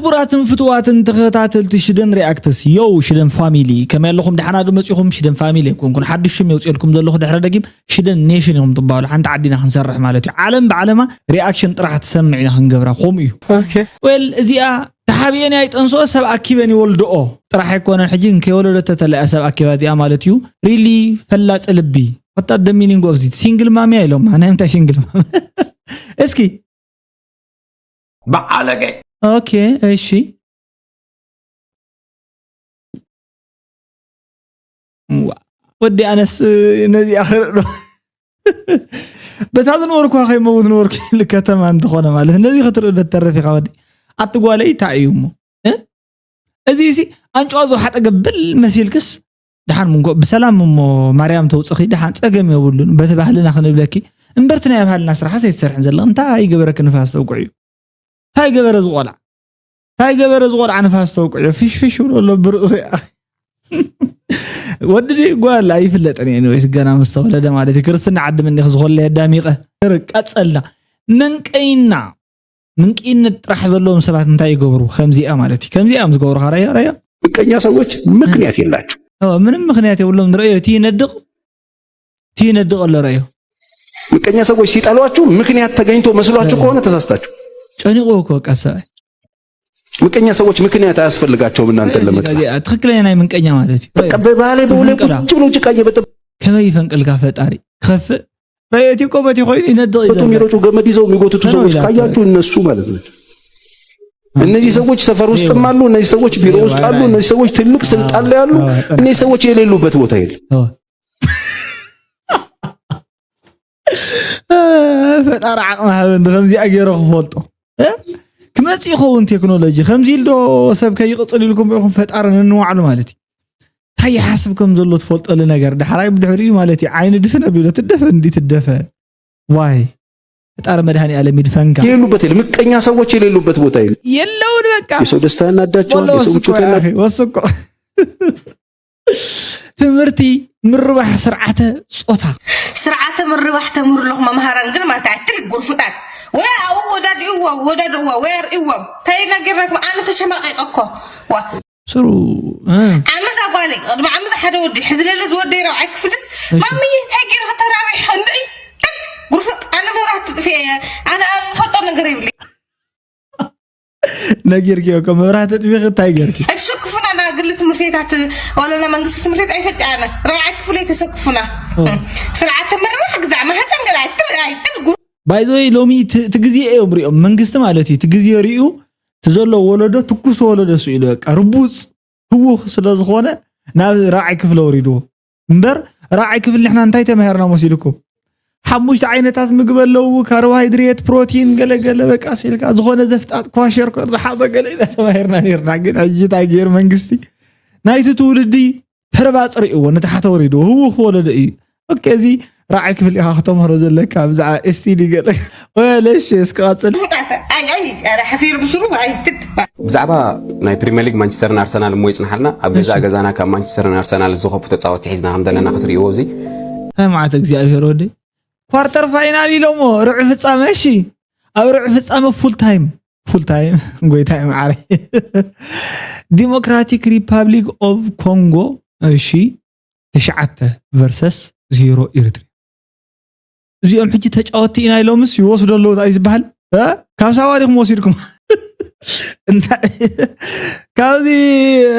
ክቡራትን ፍትዋትን ተኸታተልቲ ሽደን ሪኣክትስ፣ ዮው ሽደን ፋሚሊ፣ ከመይ ኣለኹም? ደሓና ዶ መጺኹም? ሽደን ፋሚሊ ኣይኮንኩን፣ ሓድሽ ሽም የውፅኤልኩም ዘለኹ። ድሕረ ደጊም ሽደን ኔሽን ኢኹም ትበሃሉ። ሓንቲ ዓዲ ኢና ክንሰርሕ ማለት እዩ። ዓለም ብዓለማ ሪኣክሽን ጥራሕ ትሰምዕ ኢና ክንገብራ፣ ከምኡ እዩ። ኦኬ። ዌል፣ እዚኣ ተሓቢኤን ኣይጠንስኦ፣ ሰብ ኣኪበን ይወልድኦ ጥራሕ ኣይኮነን። ሕጂ እንከይወለደቶ ተለያ ሰብ ኣኪባ እዚኣ ማለት እዩ። ሪሊ ፈላፂ ልቢ። What the meaning of this? ሲንግል ማሚ ኢሎም፣ ናይ ምንታይ ሲንግል ማሚ? እስኪ በዓለገ። ኦኬ፣ እሺ። ዋ፣ ወዲ ኣነስ ነዚኣ ክርኢ ዶ? በታ ዝነበርኩ ከይመውት ነበርኩ ኢሉ ከተማ እንተኾነ ማለት ነዚ ክትርኢ ዶ ትተርፍ ኢኻ ወዲ? ኣቲ ጓለይ እንታይ እዩ እሞ? እ? እዚ ሲ ኣንጭዋ ዝወሓጠ ገብል መሲልክስ ደሓን ምንኮ ብሰላም እሞ ማርያም ተውፅኺ ደሓን ፀገም የብሉን። በቲ ባህልና ክንብለኪ እምበርቲ ናይ ባህልና ስራሓስ ኣይትሰርሕን ዘለኽ። እንታይ ገበረኪ ንፋስ ተውቅዕዩ? እንታይ ገበረ ዝቆልዓ? እንታይ ገበረ ዝቆልዓ ንፋስ ተውቅዕዮ? ፍሽ ፍሽ ብሎ ኣሎ ብርእሱ። ወዲ ድዩ ጓል ኣይፍለጥን እዩ። ኤኒዌይስ ገና ምስ ተወለደ ማለት እዩ። ክርስትና ዓዲ ምኒኽ ዝኾለ የዳሚቐ ቀጸላ። መንቀይና ምንቅይነት ጥራሕ ዘለዎም ሰባት እንታይ ይገብሩ? ከምዚኣ ማለት እዩ። ከምዚኣ እዮም ዝገብሩ። ኻራዮ ራዮ ምቀኛ ሰዎች ምክንያት የላቸው። ምንም ምክንያት የብሎም። ንረዮ እቲ ይነድቕ እቲ ይነድቕ ኣሎ ረዮ። ምቀኛ ሰዎች ሲጠሏችሁ ምክንያት ተገኝቶ መስሏችሁ ከሆነ ተሳስታችሁ። ጨኒቆ እኮ ቀሰ ምቀኛ ሰዎች ምክንያት አያስፈልጋቸውም እናንተን ለመጥላት። ትክክለኛ ናይ ምንቀኛ ማለት እዩ። በቃ በባሌ በሁሌ ፈንቅላ። ቁጭ ብሎ ጭቃ እየበጠበጠ ከመይ ይፈንቅልካ ፈጣሪ ክኸፍእ ረዮ እቲ እኮ በቲ ኮይኑ ይነድቕ እዩ ዘሎ። የሚሮጡ ገመድ ይዘው የሚጎትቱ ተነው ሰዎች ይላል። ካያችሁ እነሱ ማለት ናቸው። እነዚህ ሰዎች ሰፈር ውስጥም አሉ። እነዚህ ሰዎች ቢሮ ውስጥ አሉ። እነዚህ ሰዎች ትልቅ ስልጣን ላይ አሉ። አዎ፣ ጽናት። እነዚህ ሰዎች የሌሉበት ቦታ የለም። ፈጣሪ ዓቕሚ ሃበኒ ከምዚኣ ገይረ ክፈልጦ እ? ክመፅእ ይኸውን ቴክኖሎጂ ከምዚ ኢልዶ ሰብ ከይቕፅል ኢልኩም ኢኹም ፈጣሪ ነንዋዕሉ ማለት እዩ። እንታይ ይሓስብ ከም ዘሎ ትፈልጠሉ ነገር ዳሕራይ ብድሕሪኡ ማለት እዩ። ዓይኒ ድፍን ኣቢሎ ትደፈ እንዲ ትደፈ ዋይ ፈጣሪ መድሃኒ ዓለም ይድፈንካ። የሌሉበት የለም። ምቀኛ ሰዎች የሌሉበት ቦታ የለም። የለውን በቃ የሰው ደስታ ያናዳቸዋል። ወሎ የሰው ወስኮ ምቾት ያናዳቸዋል። ያኺ ወስኮ ትምህርቲ ምርባሕ ስርዓተ ጾታ ስርዓተ ምርባሕ ተምህሩ ኣለኹም መምሃራን ግን ማለት ኣይትሪ ጉርፉጣት ወይ ኣብኡ ወዳድእዎ ወዳድእዎ ወይ ኣርእዎም እንታይ ነጊርናኩም ኣነ ተሸማቂቀ እኮ ዋ ስሩ እ፣ ዓመዛ ጓለይ ቅድሚ ዓመዛ ሓደ ወዲ ሕዚ ለለ ዝወደይ ረብዓይ ክፍልስ ማምዬ እንታይ ገይረ ከተራቢሕ እንድዒ ጉርፉጥ ኣነ መብራት ትጥፊ እየ ኣነ ፈልጦ ነገር የብለይ ነጊርኪ እኮ መብራህቲ ጥፊኺ እንታይ ገርኪ? ኣይትሰክፉና ና ግሊ ትምህርትታት ዋላ ና መንግስቲ ትምህርትት ኣይፈጥ ኣነ ረብዓይ ክፍል ኣይተሰክፉና ስርዓት ተመረበ ግዛዕ ማህፀን ገላ ኣይትል ኣይትል ጉ ባይዘወይ ሎሚ እቲ እቲ ግዜ እዮም ሪኦም መንግስቲ ማለት እዩ እቲ ግዜ ሪኡ እቲ ዘሎ ወለዶ ትኩስ ወለዶ ስኢሉ በቃ ርቡፅ ህውኽ ስለ ዝኾነ ናብ ራዕይ ክፍለ ወሪድዎ እምበር ራዕይ ክፍል ንሕና እንታይ ተማሂርና መሲልኩም ሓሙሽተ ዓይነታት ምግቢ ኣለዉ ካርቦሃይድሬት ፕሮቲን ገለገለ በቃ ሲልካ ዝኾነ ዘፍጣጥ ኳሸር ኮር ዝሓዘ ገለ ኢና ተማሂርና ነርና ግን ሕጂ እንታይ ገይር መንግስቲ ናይቲ ትውልዲ ተርባጽ ርእዎ ንታሕተ ወሪድዎ ህውኽ ወለዶ እዩ ኦኬ እዚ ራዕይ ክፍል ኢኻ ከተምህሮ ዘለካ ብዛዕባ ኤስቲዲ ገለ ወለሽ እስኪ ቀጽል ኣይ ኣይ ኧረ ሓፊሩ ብስሩ ኣይ ትድ ብዛዕባ ናይ ፕሪምየር ሊግ ማንቸስተርን ኣርሰናል እሞ ይፅንሓልና ኣብ ገዛ ገዛና ካብ ማንቸስተርን ኣርሰናል ዝኸፉ ተፃወቲ ሒዝና ከም ዘለና ክትርእይዎ እዚ ሰማዕት እግዚኣብሔር ወደይ ኳርተር ፋይናል ኢሎሞ ርዑ ፍጻመ እሺ ኣብ ርዑ ፍጻመ ፉል ታይም ፉል ታይም ጎይታይ መዓረ ዲሞክራቲክ ሪፓብሊክ ኦፍ ኮንጎ እሺ ትሽዓተ ቨርሰስ ዜሮ ኤርትሪ እዚኦም ሕጂ ተጫወቲ ኢና ኢሎምስ ይወስዶ ኣለዉ እንታይ ዝበሃል እ? ካብ ሳዋ ዲኹም ወሲድኩም እንታይ ካብዚ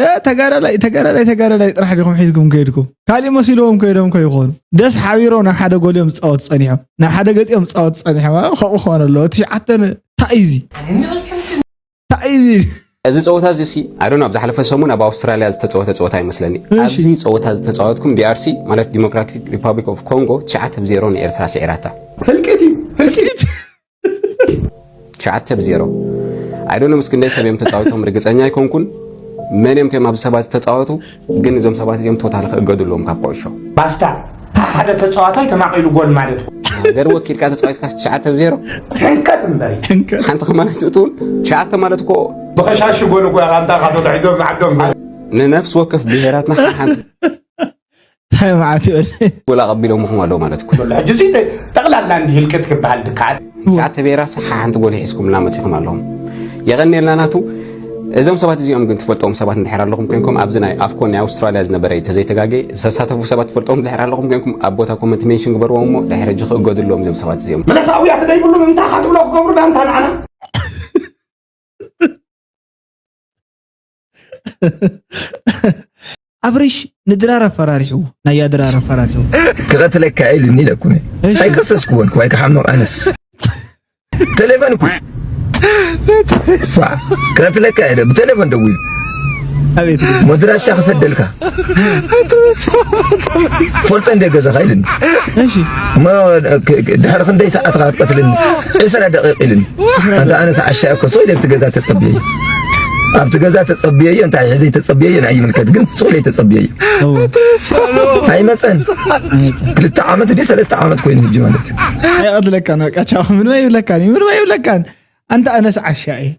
እ፣ ተጋዳላይ ተጋዳላይ ተጋዳላይ ጥራሕ ዲኹም ሒዝኩም ከይድኩም ካሊእ መሲልዎም ከይዶም ከይኾኑ ደስ ሓቢሮም ናብ ሓደ ጎል እዮም ዝፃወቱ ፀኒሖም ናብ ሓደ ገፅ እዮም ዝፃወቱ ፀኒሖም እ፣ ከምኡ ክኾነ ኣለዎ ትሽዓተ እንታይ እዩ እዚ እንታይ እዩ እዚ እዚ ፀወታ እዚ ሲ ኣዶን ኣብ ዝሓለፈ ሰሙን ኣብ ኣውስትራልያ ዝተፀወተ ፀወታ ይመስለኒ እሺ። ኣብዚ ፀወታ ዝተፃወትኩም ዲኣርሲ ማለት ዲሞክራቲክ ሪፓብሊክ ኦፍ ኮንጎ ትሽዓተ ብ ዜሮ ንኤርትራ ስዒራታ ህልቂት እዩ ህልቂት ትሽዓተ ብ ዜሮ ኣይዶኖ ምስ ክንደይ ሰብ እዮም ተፃዊቶም ርግፀኛ ኣይኮንኩን መን እዮም ቶም ኣብዚ ሰባት ዝተፃወቱ ግን እዞም ሰባት እዚኦም ቶታል ክእገዱ ኣለዎም ካብ ኩዕሾ ባስታ ሓደ ተፃዋታይ ተማቒሉ ጎል ማለት እዩ ሃገር ወኪልካ ተፃዊትካ ትሽዓተ ብ ዜሮ ሕንቀት እምበሪ ሓንቲ ከማን ኣይትእትውን ትሽዓተ ማለት እኮ ብኸሻሺ ጎል እኮ ኢኻ እንታ ካብ ተታሒዞም ንዓዶም ንነፍሲ ወከፍ ብሄራትና ሓንቲ እንታይ መዓት ይበል ጎል ኣቐቢሎምኹም ኣለዉ ማለት እኮ ሕጂ እዚ ጠቕላላ እንዲ ህልቅት ክበሃል ድከዓል ትሽዓተ ብሄራት ሓንቲ ጎል ሒዝኩምልና መፂኹም ኣለኹም የቐንየልና ናቱ እዞም ሰባት እዚኦም ግን ትፈልጦም ሰባት እንድሕር ኣለኹም ኮይንኩም፣ ኣብዚ ናይ ኣፍኮን ናይ ኣውስትራልያ ዝነበረ ተዘይተጋጌ ዝተሳተፉ ሰባት ትፈልጦም እንድሕር ኣለኹም ኮይንኩም፣ ኣብ ቦታ ኮመንት ሜንሽን ግበርዎም እሞ ድሕር ሕጂ ክእገዱ ኣለዎም እዞም ሰባት እዚኦም። መለስ ኣውያት ደይብሉ እንታይ ካትብሎ ክገብሩ ዳንታ ንዓና። ኣብሪሽ ንድራር ኣፈራሪሑ፣ ናያ ድራር ኣፈራሪሑ። ክቐትለካ ኢሉኒ ኢለኩም። ኣይከሰስኩዎን እኮ ኣይከሓምኖ ኣነስ። ቴሌፎን እኮ ክቐትለካ ኢለ ብቴሌፎን ደዊሉ። ኣቤት መድራሻ ክሰደልካ ፈልጠ እንደ ገዛኻ ኢልኒ። እሺ እሞ ድሕሪ ክንደይ ሰዓት ክትቀትልኒ? ዕስራ ደቂቕ ኢልኒ። ኣንታ ኣነስ ዓሻ እኮ ሰው ኢለ ኣብቲ ገዛ ተጸብየዮ። ኣብቲ ገዛ ተጸብየዮ እንታይ ሕዘይ ተጸብየዮ ናይ ይምልከት ግን ሰው ኢለ ተጸብየዮ። ኣይመጸን። ክልተ ዓመት ድዩ ሰለስተ ዓመት ኮይኑ ሕጂ ማለት እዩ። ኣይቐትለካን በቃ ቻው። ምንም ኣይብለካን እዩ፣ ምንም ኣይብለካን። ኣንታ ኣነስ ዓሻ እየ።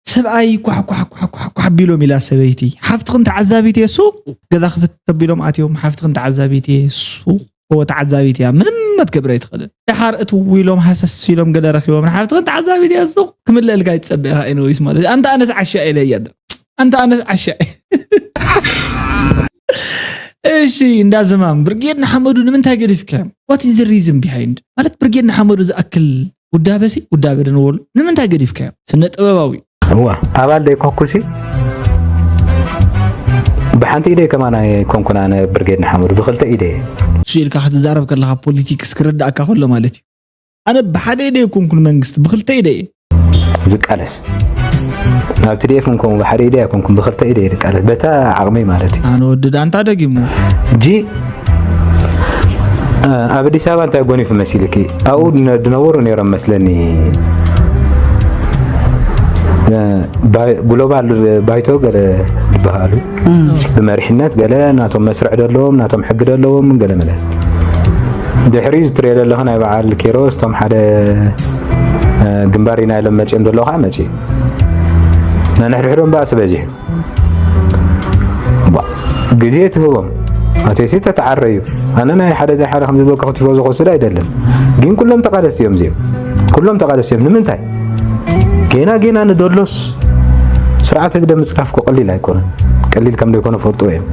ሰብኣይ ኳሕ ኳሕ ኳሕ ኳሕ ኳሕ ቢሎም ኢላ ሰበይቲ ሓፍትኽን ተዓዛቢት እየ ሱቕ ገዛ ክፍት ተቢሎም ኣትዮም ሓፍትኽን ተዓዛቢት እየ ሱቕ እወ ተዓዛቢት እያ ምንም መትገብር ኣይትኽእልን ደሓር እትው ኢሎም ሃሰስ ኢሎም ገለ ረኪቦም ንሓፍትኽን ተዓዛቢት እያ ሱቕ ክምልእልካ ይትጸበ ኢኻ ኤኒወይስ ማለት እዩ። ኣንታ ኣነስ ዓሻ ኢለ እያ ኣንታ ኣነስ ዓሻ እሺ እንዳ ዝማም ብርጌድ ንሓመዱ ንምንታይ ገዲፍካዮም? What is the reason behind? ማለት ብርጌድ ንሓመዱ ዝኣክል ውዳበ ሲ ውዳበ ዶ ንበሎ ንምንታይ ገዲፍካዮ? ስነ ጥበባዊ እዋ ኣባል ደይኮኩሲ ብሓንቲ ኢደይ ከማን ኣይኮንኩን ኣነ ብርጌድ ንሓመዱ ብክልተ ኢደይ እየ። እሱ ኢልካ ክትዛረብ ከለካ ፖሊቲክስ ክርዳእካ ከሎ ማለት እዩ። ኣነ ብሓደ ኢደይ ኣይኮንኩን መንግስቲ ብክልተ ኢደይ እየ። ዝቃለስ ናብ ቲ ዲ ኤፍ እንኮን ብሓደ ኢደይ ኣይኮንኩን ብክልተ ኢደይ እየ ዝቃለስ በታ ዓቕመይ ማለት እዩ። ኣነ ወዲ ዳንታ ደጊሙ ጂ ኣብ ኣዲስ ኣበባ እንታይ ጎኒፉ መሲልኪ ኣብኡ ድነበሩ ነይሮም መስለኒ ግሎባል ባይቶ ገለ ዝበሃሉ ብመሪሕነት ገለ ናቶም መስርዕ ደለዎም ናቶም ሕጊ ደለዎም ገለ መለ ድሕሪ ዝትሪኦ ዘለኹ ናይ በዓል ኪሮስ እቶም ሓደ ግንባር ኢና ኢሎም መፂኦም ዘለዉ ከዓ መፂ ነንሕድሕዶም ባእሲ በዚሑ ግዜ ትህቦም ኣቴሲ ተተዓረዩ ኣነ ናይ ሓደ ዘይ ሓደ ከም ዝበልኩ ቲፎዞ ክወስድ ኣይደልን ግን ኩሎም ተቃለስቲ እዮም እዚኦም ኩሎም ተቃለስቲ እዮም ንምንታይ ጌና ጌና ንደሎስ ስርዓት ህግደ ምፅራፍ እኮ ቀሊል ኣይኮነን ቀሊል ከም ዘይኮነ ፈልጥዎ እዮም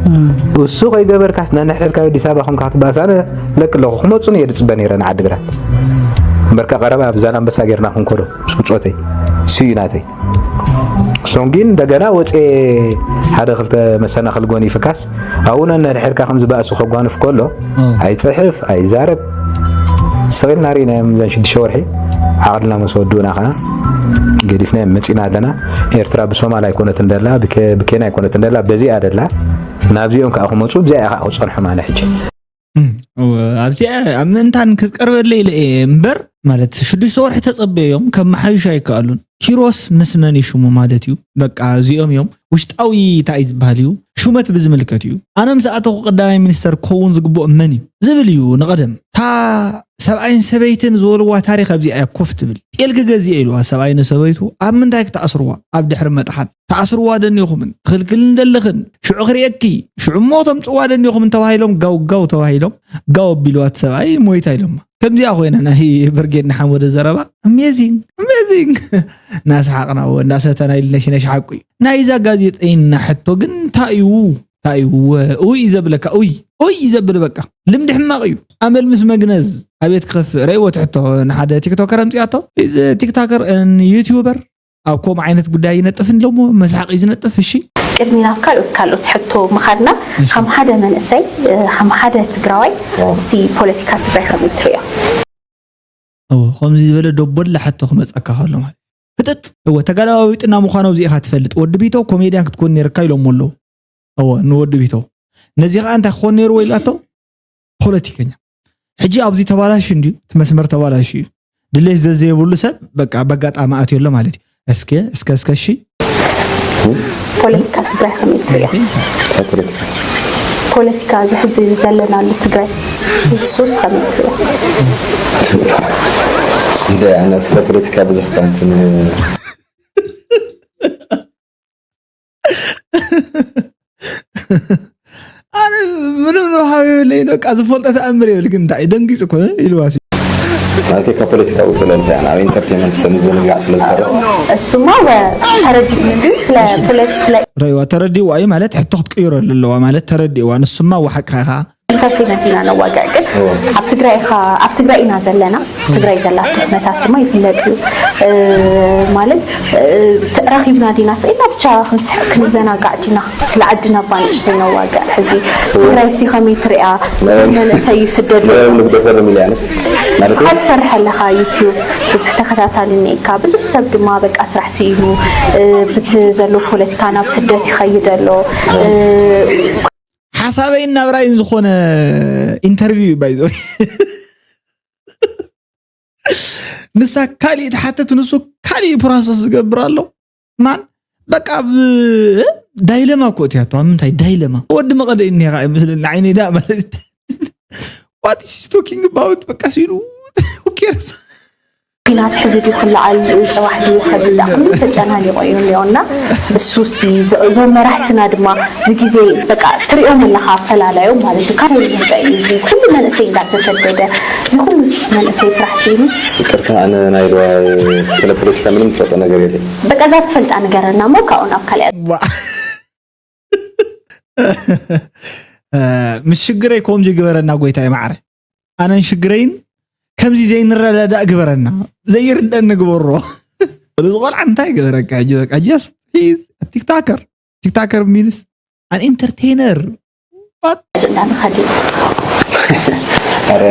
እሱ ከይገበርካስ ነንሕድሕድካ ኣዲስ ኣበባ ከምካ ክትበኣስ ኣነ ለቂ ኣለኹ ክመፁ እየ ዝፅበ ነይረ ንዓድግራት እምበርካ ቀረባ ኣብ ዛላንበሳ ጌርና ክንኮዶ ምስ ብፆተይ ስዩ ናተይ ሶም ግን እንደገና ወፀ ሓደ ክልተ መሰናክል ጎኒፍካስ ኣብኡ ነንሕድሕድካ ከም ዝበእሱ ከጓንፍ ከሎ ኣይፅሕፍ ኣይዛረብ ሰቂልና ርኢናዮም ዘን ሽዱሽተ ወርሒ ዓቕልና ምስ ወድኡና ከዓ ገዲፍናዮም መፂና ኣለና ኤርትራ ብሶማል ኣይኮነትን ደላ ብኬንያ ኣይኮነትን ደላ በዚኣ ደላ ናብዚኦም ከዓ ክመፁ ብዚኣ ከዓ ክፀንሑ ማለ ሕጂ ኣብዚኣ ኣብ ምእንታን ክትቀርበለይ ኢለ እየ እምበር ማለት ሽዱሽተ ወርሒ ተጸበዮም ከመሓይሹ ኣይከኣሉን። ኪሮስ ምስ መን እዩ ሽሙ ማለት እዩ? በቃ እዚኦም እዮም ውሽጣዊ እንታይ እዩ ዝበሃል እዩ ሹመት ብዝምልከት እዩ። ኣነ ምስ ኣተኹ ቀዳማይ ሚኒስተር ክኸውን ዝግብኦ መን እዩ ዝብል እዩ ንቐደም። እታ ሰብኣይን ሰበይትን ዝበልዋ ታሪኽ ኣብዚኣ እያ ኮፍ ትብል። ጤል ክገዝእ ኢልዋ ሰብኣይ ንሰበይቱ ኣብ ምንታይ ክትኣስርዋ? ኣብ ድሕሪ መጥሓን። ተኣስርዋ ደኒኹምን ትኽልክልን ደለኽን ሽዑ ክርእየኪ ሽዑ እሞ ተምፅዋ ደኒኹምን ተባሂሎም ጋው ጋው ተባሂሎም ጋው ኣቢልዋ እቲ ሰብኣይ ሞይታ ኢሎማ ከምዚኣ ኮይና ናይ ብርጌድ ንሓመዱ ዘረባ amazing amazing እናሰሓቕና ወ እንዳሰተና ኢሉ ነሽነሽ ሓቁ እዩ ናይዛ ጋዜጠይና ሕቶ ግን እንታይ እዩ እንታይ እዩ ኡይ እዩ ዘብለካ ኡይ ኡይ እዩ ዘብል በቃ ልምዲ ሕማቕ እዩ ኣመል ምስ መግነዝ ኣቤት ክኸፍእ ረእይዎ ትሕቶ ንሓደ ቲክቶከር ኣምፅኣቶ እዚ ቲክቶከር ዩቲዩበር ኣብ ከምኡ ዓይነት ጉዳይ ይነጥፍ እንዶ እሞ መስሓቕ እዩ ዝነጥፍ እሺ። ቅድሚ ናብ ካልኦት ካልኦት ሕቶ ምኻድና እሺ። ከም ሓደ መንእሰይ እ፣ ከም ሓደ ትግራዋይ እስቲ ፖለቲካ ትግራይ ከመይ ትሪኦ? እወ ከምዚ ዝበለ ደቦላ ሕቶ ክመፀካ ከሎ ማለት ፍጥጥ እወ ተገለባቢጥና ምዃኑ ኣብዚ ኢኻ ትፈልጥ ወዲ ቢተው ኮሜድያን ክትኮን ነይርካ ኢሎሞ ኣለዉ እወ ንወዲ ቢተው ነዚ ከዓ እንታይ ክኾን ነይርዎ ኢላቶ ፖለቲከኛ ሕጂ ኣብዚ ተባላሹ እንድዩ እቲ መስመር ተባላሹ እዩ ድሌት ዘዘየብሉ ሰብ በቃ በጋጣሚ ኣትዮ ኣሎ ማለት እዩ እስከ እስከ እስከ እሺ ፖለቲካ ትግራይ ከመይ ትሪኦ ፖለቲካ እዚ ሕዚ ዘለናሉ ትግራይ ንሱስ ከመይ ትሪኦ እንደ ኣነ ስለ ፖለቲካ ብዙሕ እኳ እንትን ኣነ ምንም ነው ሀቢብለይ በቃ ዝፈልጦ ተኣምር የብል ግን እንታይ ደንጊፁ እኮ ኢልዋ ማለት ካብ ፖለቲካ ውፅእ ለልካ ኣብ ኢንተርቴንመንት ሰብ ዝንጋዕ ስለ ዝሰርሕ እሱማ ተረዲት ግን ስለ ፖለቲ ስለ ረይዋ ተረዲዋ እዩ ማለት ሕቶ ክትቅይረሉ ኣለዋ ማለት ተረዲዋ ንሱማ ዋሓቅኻ ኢኻ ኢንተርቴንመንት ኢና ነዋግዕ ግን ኣብ ትግራይ ኢኻ ኣብ ትግራይ ኢና ዘለና ትግራይ ዘላቶ ኩነታት ድማ ይፍለጥ እዩ ማለት ራኺብና ዲና ስኢና ብቻ ክንስሕቅ ክንዘናጋዕ ዲና ስለ ዓድና እባ ንእሽተይ ነዋግዕ ሕዚ ትግራይ እስቲ ከመይ ትሪኣ ብዙሕ መንእሰይ ይስደድ ንግደፈሎም ኢልያንስ ማለት ንስኻ ትሰርሕ ኣለኻ ዩትዩብ ብዙሕ ተኸታታሊ እኒኤካ ብዙሕ ሰብ ድማ በቃ ስራሕ ስኢኑ ብቲ ዘሎ ፖለቲካ ናብ ስደት ይኸይድ ኣሎ ሓሳበይን ናብራይን ዝኾነ ኢንተርቪው እዩ ባይዞ ንሳ ካሊእ ትሓትት ንሱ ካሊእ ፕሮሰስ ዝገብር ኣሎ ማን በቃ ብ ዳይለማ እኮ እትያቶ ኣብ ምንታይ ዳይለማ ወዲ መቐደ እኒኻ ይመስለኒ ዓይነይ ዳ ማለት what is talking about በቃ ሲሉ ኬርስ ኲናት ሕዚ ድዩ ክለዓል ፅባሕ ድዩ ሰብ እንዳቕሉ ተጨናኒቑ እዩ እኒኦ እና እሱ እስቲ እዞም መራሕትና ድማ እዚ ግዜ በቃ ትሪኦም ኣለኻ ኣፈላላዮም ማለት እዩ ካበይ ዝመፀ እዩ እዚ ኩሉ መንእሰይ እንዳተሰደደ እዚ ኩሉ መንእሰይ ስራሕ ስኢኑስ ይቅርታ ኣነ ናይ ልዋይ ስለ ፖለቲካ ምንም ትፈልጦ ነገር የለኝ በቃ እዛ ትፈልጣ ንገረና እሞ ካብኡ ናብ ካልያ ምስ ሽግረይ ከምዚ ግበረና ጎይታይ ማዕረ ኣነን ሽግረይን ከምዚ ዘይንረዳዳእ ግበረና ዘይርደን ንግበሮ እዚ ቆልዓ እንታይ ገበረካ ሕጂ በቃ ጀስት ቲክታከር ቲክታከር ሚንስ ኣን ኢንተርቴነር ኣጀንዳ ንኸዲ ኧረ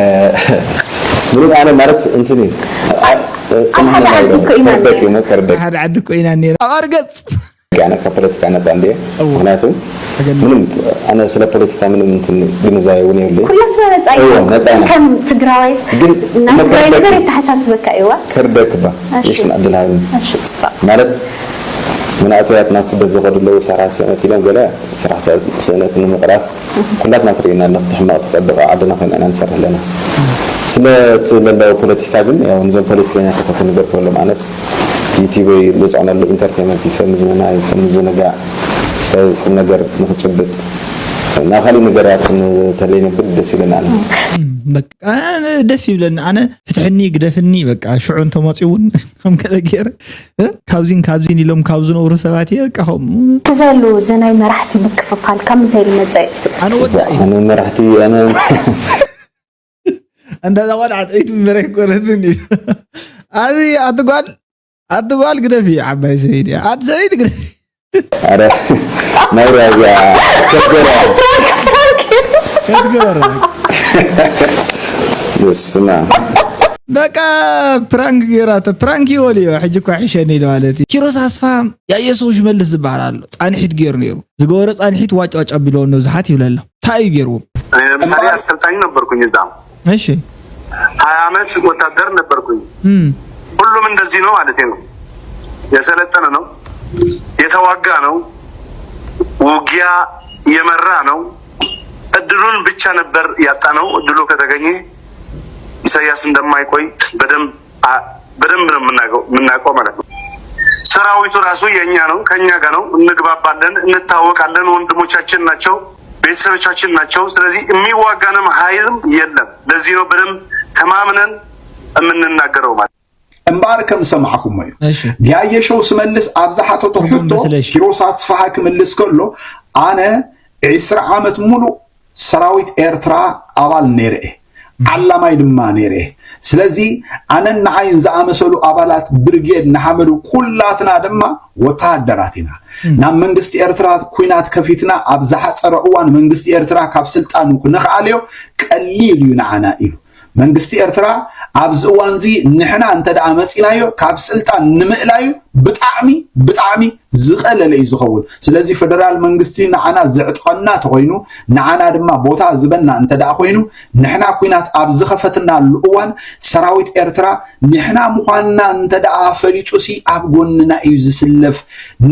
ምንም ኣነ ማለት እንትን እዩ ኣብ ሓደ ዓዲ እኮ ኢና ከርደክ እዩ ከርደክ ሓደ ዓዲ እኮ ኢና ነና ኣብ ኣርገፅ ኣነ ካብ ፖለቲካ ነፃ እንድየ ምክንያቱ ምንም ኣነ ስለ ፖለቲካ ምንም እንትን ግንዛቤ እውን የብለይ ኩላትና ነፃ እዎ፣ ነፃ ኢና። ከም ትግራዋይስ ግን ናይ ትግራይ መክረዳት ነገር እዩ። የተሓሳስበካ እይዋ ከርደክ ባ እሺ። ይሽ ዕድል ሃብኒ እሺ ፅባቕ ማለት መናእሰያት ናብ ስደት ዝኸዱ ኣለዉ ሰራሕ ስእነት ኢሎም ገለ ስራሕ ስእነትን ንምቕራፍ ኩላትና ትርእና ኣለኹ ሕማቕ ትፀብቕ ዓድና ኮይና ኢና ንሰርሕ ኣለና ስለቲ ለለዎ ፖለቲካ ግን ያው ንዞም ፖለቲከኛታት ክንገርፈሎም ኣነስ ዩቲበይ ልፅዕነሉ ኢንተርቴንመንት እዩ ሰብ ምዝንናይ ሰብ ምዝንጋዕ ሰብ ቁም ነገር ንክጭብጥ ናብ ካሊእ ነገራት እንተለይነብር ደስ ይብለና ኣነ በቃ ደስ ይብለኒ ኣነ ፍትሕኒ ግደፍኒ በቃ ሽዑ እንተመፅኡ እውን ከም ገለ ገይረ እ? ካብዚን ካብዚን ኢሎም ካብ ዝነብሩ ሰባት እየ በቃ ከምኡ እቲ ዘሎ ዘናይ መራሕቲ ምክፍፋል ካብ ምንታይ ዝመፀ እዩ ኣነ ወዳ እዩ ኣነ መራሕቲ ኣነ እንዳ ቆልዓ ጠይት ምበረ ይኮነትን እዩ ኣዚ ኣቲ ጓል ኣቲ ጓል ግደፊ ዓባይ ሰበይቲ እያ ኣቲ ሰበይቲ ግደፊ ኣረ ናይ ራያ ከትገራ ከትገበረ ስማ በቃ ፕራንክ ገይራቶ ፕራንክ ይወልዮ ሕጂ እኳ ሕሸኒ ኢለ ማለት እዩ ኪሮስ ኣስፋ ያየሰው ሽመልስ ዝበሃል ኣሎ ፃንሒት ገይሩ ነይሩ ዝገበሮ ፃንሒት ዋጫዋጫ ቢለዎ ነብዝሓት ይብለ ኣሎ እንታይ እዩ ገይርዎም ለምሳሌ አሰልጣኝ ነበርኩኝ እዛ እሺ ሀያ አመት ወታደር ነበርኩኝ። እም፣ ሁሉም እንደዚህ ነው ማለት ነው። የሰለጠነ ነው፣ የተዋጋ ነው፣ ውጊያ የመራ ነው። እድሉን ብቻ ነበር ያጣነው። እድሉ ከተገኘ ኢሳያስ እንደማይቆይ በደንብ አ- በደንብ ነው የምናውቀው የምናውቀው ማለት ነው። ሰራዊቱ ራሱ የኛ ነው፣ ከኛ ጋር ነው፣ እንግባባለን፣ እንታወቃለን። ወንድሞቻችን ናቸው፣ ቤተሰቦቻችን ናቸው። ስለዚህ የሚዋጋንም ኃይልም የለም። ለዚህ ነው በደንብ ተማምነን የምንናገረው ማለት ነው። እምበኣር ከም ዝሰማዕኹሞ እዩ እሺ ያየሸው ስመልስ ኣብ ዝሓተቶ ትርጉም ሕቶ በስለሽ። ኪሮስ ኣስፍሃ ክምልስ ከሎ ኣነ ዕስራ ዓመት ሙሉእ ሰራዊት ኤርትራ ኣባል ነይረ እየ ዓላማይ ድማ ነይረ እየ ስለዚ ኣነን ንዓይን ዝኣመሰሉ ኣባላት ብርጌድ ንሓመዱ ኩላትና ድማ ወተሃደራት ኢና ናብ መንግስቲ ኤርትራ ኩናት ከፊትና ኣብ ዝሓፀረ እዋን መንግስቲ ኤርትራ ካብ ስልጣኑ ክነኽኣልዮ ቀሊል እዩ ንዓና ኢሉ መንግስቲ ኤርትራ ኣብዚ እዋን እዚ ንሕና እንተ ደኣ መጺናዮ ካብ ስልጣን ንምእላዩ ብጣዕሚ ብጣዕሚ ዝቐለለ እዩ ዝኸውን ስለዚ ፈደራል መንግስቲ ንዓና ዘዕጥቐና ተኾይኑ ንዓና ድማ ቦታ ዝበና እንተ ደኣ ኮይኑ ንሕና ኩናት ኣብ ዝኸፈትናሉ እዋን ሰራዊት ኤርትራ ንሕና ምዃንና እንተ ደኣ ፈሊጡሲ ኣብ ጎንና እዩ ዝስለፍ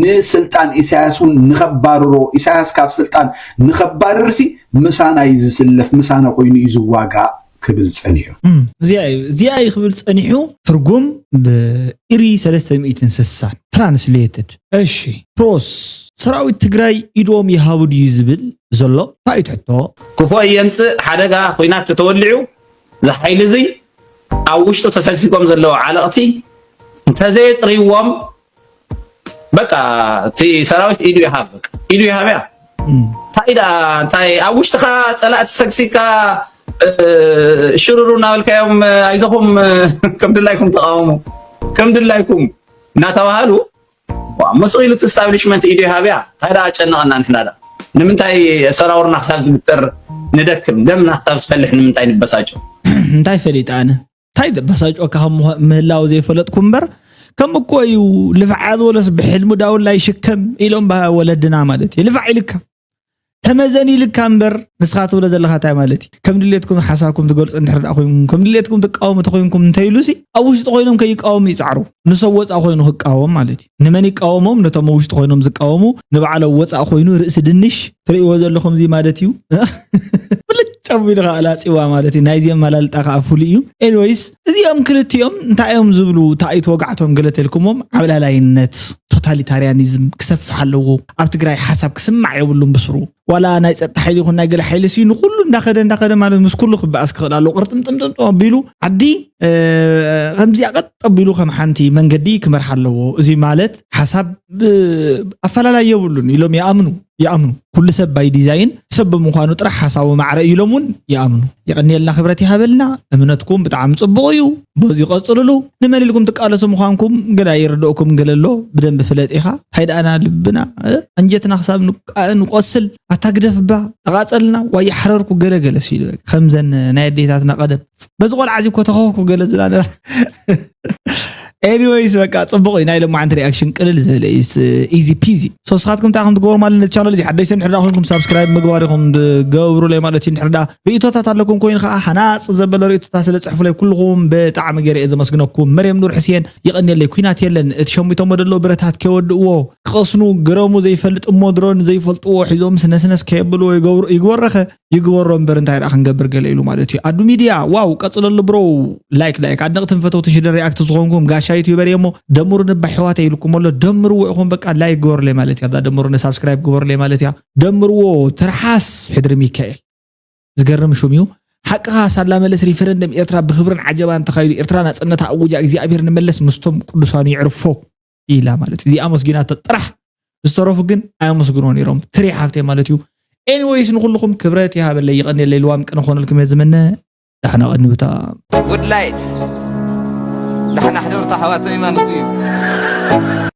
ንስልጣን ኢሳያስ እውን ንኸባርሮ ኢሳያስ ካብ ስልጣን ንኸባርርሲ ምሳና እዩ ዝስለፍ ምሳና ኮይኑ እዩ ዝዋጋእ ክብል ጸኒሑ። እዚኣ እዩ እዚኣ እዩ ክብል ጸኒሑ ትርጉም ብኢሪ ሰለስተ ሚእትን ስሳን ትራንስሌትድ እሺ ፕሮስ ሰራዊት ትግራይ ኢዶም ይሃቡ ድዩ ዝብል ዘሎ እንታይ እዩ ትሕቶ ክፉእ የምፅእ ሓደጋ ኩናት ተተወሊዑ እዚ ሓይሊ እዙይ ኣብ ውሽጡ ተሰግሲጎም ዘለዉ ዓለቕቲ እንተዘየጥርይዎም፣ በቃ እቲ ሰራዊት ኢዱ ይሃብ፣ በቃ ኢዱ ይሃብ እያ። እንታይ ደኣ፣ እንታይ ኣብ ውሽጥኻ ጸላእቲ ሰግሲካ ሽሩሩ እናበልካዮም፣ ኣይዞኹም፣ ከም ድላይኩም ተቃወሙ፣ ከም ድላይኩም እናተባሃሉ፣ መስ ኢሉ እቲ ስታብሊሽመንት ኢዱ ይሃብ እያ። እንታይ ደኣ ኣጨነቐና ንሕና ደኣ? ንምንታይ ሰራውርና ክሳብ ዝግጥር ንደክም፣ ደምና ክሳብ ዝፈልሕ ንምንታይ ንበሳጨው? እንታይ ፈሊጠ ኣነ? እንታይ ዘበሳጭወካ ከም ምህላው ዘይፈለጥኩ እምበር፣ ከም እኮ እዩ። ልፍዓ ዝበሎስ ብሕልሙ ዳውላ ይሽከም ኢሎም ወለድና ማለት እዩ። ልፋዕ ኢልካ፣ ተመዘን ኢልካ እምበር፣ ንስኻ ትብሎ ዘለኻ እንታይ ማለት እዩ? ከም ድሌትኩም ሓሳብኩም ትገልጹ እንድሕር ደኣ ኮይንኩም፣ ከም ድሌትኩም ትቃወሙ ተኮይንኩም እንተይሉሲ፣ ኣብ ውሽጢ ኮይኖም ከይቃወሙ ይጻዕሩ። ንሰብ ወፃ ኮይኑ ክቃወም ማለት እዩ። ንመን ይቃወሞም? ነቶም ውሽጢ ኮይኖም ዝቃወሙ፣ ንባዕሎም ወፃ ኮይኑ ርእሲ ድንሽ ትርእይዎ ዘለኹም እዚ ማለት እዩ። ብልጭ ኣቢሉ ከዓ ላፂዋ ማለት እዩ። ናይዚ ኣመላልጣ ከዓ ፍሉይ እዩ። ኤኒወይስ፣ እዚኦም ክልቲኦም እንታይ እዮም ዝብሉ? ታይት ወጋዕቶም ገለ ተልኩሞም፣ ዓብላላይነት፣ ቶታሊታሪያኒዝም ክሰፍሕ ኣለዎ። ኣብ ትግራይ ሓሳብ ክስማዕ የብሉን ብስሩ። ዋላ ናይ ፀጥታ ሓይሊ ይኹን ናይ ገለ ሓይሊ ሲ ንኩሉ እንዳኸደ እንዳኸደ ማለት ምስ ኩሉ ክበኣስ ክኽእል ኣለዎ። ቅርጥምጥምጥም ኣቢሉ ዓዲ ከምዚኣ ቀጥ ኣቢሉ ከም ሓንቲ መንገዲ ክመርሓ ኣለዎ። እዚ ማለት ሓሳብ ኣፈላላይ የብሉን ኢሎም ይኣምኑ። ይኣምኑ። ኩሉ ሰብ ባይ ዲዛይን ሰብ ብምዃኑ ጥራሕ ሓሳቡ ማዕረ ኢሎም እውን ይኣምኑ። የቐንየልና፣ ክብረት ይሃበልና። እምነትኩም ብጣዕሚ ፅቡቕ እዩ። በዚ ቀፅልሉ። ንመን ኢልኩም ትቃለሱ ምዃንኩም ገለ ኣይርድእኩም ገለ ኣሎ። ብደንብ ፍለጥ ኢኻ። እንታይ ደኣና ልብና፣ እ? ኣንጀትና ክሳብ ንቃ-፣ ንቆስል። ኣታ ግደፍባ፣ ተቓፀልና፣ ዋይ ሓረርኩ ገለ ገለ ሲሉ። ከምዘን ናይ ኣዴታትና ቀደም። በዚ ቆልዓ እዚ እኮ ተኸፍኩ ገለ ዝላ ነራ። ኤኒወይስ፣ በቃ ፅቡቕ እዩ። ናይ ሎማዓንቲ ሪኣክሽን ቅልል ዝበለ እዩ። ኢዚ ፒዚ። ሶ ንስኻትኩም እንታይ ከም ትገብሩ ማለት ነቲ ቻነል እዚ ሓደሽቲ እንድሕር ደኣ ኮይንኩም ሳብስክራይብ ምግባር ኢኹም ትገብሩለይ ማለት እዩ። እንድሕር ደኣ ርእቶታት ኣለኩም ኮይኑ ከዓ ሓናፅ ዘበለ ርእቶታት ስለ ፅሕፉለይ ኩልኹም ብጣዕሚ ገይረ እየ ዘመስግነኩም። መርየም ኑር ሕስየን የቐንየለይ። ኩናት የለን እቲ ሸሚቶሞ ደሎ ብረታት ከይወድእዎ ክቐስኑ ግረሙ ዘይፈልጥ እሞ ድሮን ዘይፈልጥዎ ሒዞምስ ነስነስ ከየብልዎ ይገብሩ-፣ ይግበረኸ ይግበሮ እምበር እንታይ ደኣ ክንገብር ገለ ኢሉ ማለት እዩ። ኣዱ ሚድያ ዋው ቀፅለሉ ብሮ። ላይክ ላይክ ኣድነቕትን ፈተውትን ሽደን ሪኣክት ዝኾንኩም ጋሻ ዩቲዩበር እየ እሞ ደምሩ ንባ ኣሕዋተይ ኢልኩም ኣሎ። ደምርዎ ኢኹም በቃ ላይክ ግበሩለይ ማለት እያ። እዛ ደምሩኒ ሳብስክራይብ ግበሩለይ ማለት እያ። ደምርዎ ትርሓስ ሕድሪ ሚካኤል ዝገርም ሹም እዩ። ሓቅኻ ሳላ መለስ ሪፈረንደም ኤርትራ ብኽብርን ዓጀባን ተኻይዱ ኤርትራ ናጽነታ ኣውጃ እግዚኣብሔር ንመለስ ምስቶም ቅዱሳኑ ይዕርፎ ኢላ ማለት እዩ። እዚኣ ኣመስጊናቶ ጥራሕ ዝተረፉ ግን ኣየመስግንዎ ነይሮም። ትሪ ሓፍተይ ማለት እዩ። ኤኒወይስ ንኹልኹም ክብረት ይሃበለይ ይቐንየለይ ልዋም ቅነ ኮነልኩም እየ ዝምነ። ዳሕና ቀንዩታ። ጉድ ላይት ዳሕና ሕደርታ ኣሕዋተይ ማለት እዩ።